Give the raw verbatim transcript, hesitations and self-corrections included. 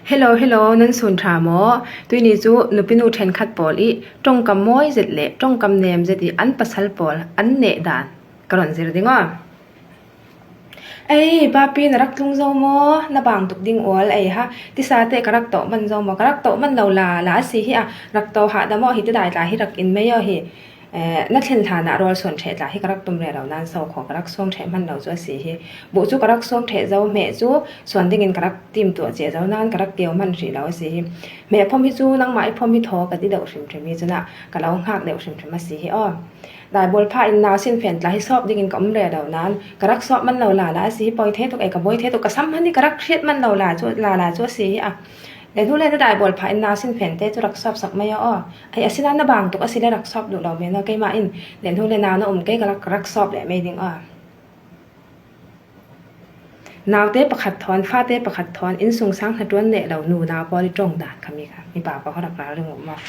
Hello, hello, nan sun ṭha maw? Tuini chu nupinu ṭhenkhat pawl i ṭawngkam mawi zet leh ṭawngkam nem zet i an pasal pawl an neh dan ka rawn zir ding aw. Ei, papi, na rak tlung zo maw? Na bang tuk ding ual ei ha. Tisa te ka rak tawh man zo maw? Ka rak tawh man lo la la a si hi a. Rak tawh hahdam aw, hi te dai tla hi rak in mai aw hi. Eh, na thlen hlanah rawl suan ṭheh tla hi ka rak tum rero nan so khaw ka rak suang ṭheh hman lo chu a si hi. Buh chu ka rak suang ṭheh zo, hmeh chu suan dingin ka rak timtuah chiah zo nan ka rak keu hman hrih lo a si hi. Hmeh phawm hi chu nangmah i phawm hi thaw ka ti deuh hrim hrim hi chunah ka lo nghak deuh hrim hrim a si hi aw. Daibual pha in nau sin fen tla hi sawp dingin ka um rero nan ka rak sawp man lo la la a si hi. Pawi thei tuk ei, ka buai thei tuk, ka sam hman hi ka rak hriat man lo la chu, la la chu a si hi a. Lenhule na daibual pha in nau sin fen te chu rak sawp sak mai aw. Ei, a sina na bang tuk a si le rak sawp duh lo men aw, keimah in Lenhule nau na um kei ka rak, rak sawp leh mai ding aw. Naute pakhat thawn, fate pakhat thawn, insung sang hnatuan neh lo nu nau pawl i ṭawng dan kha mi kha, mipa pawh kha rak ralring um aw.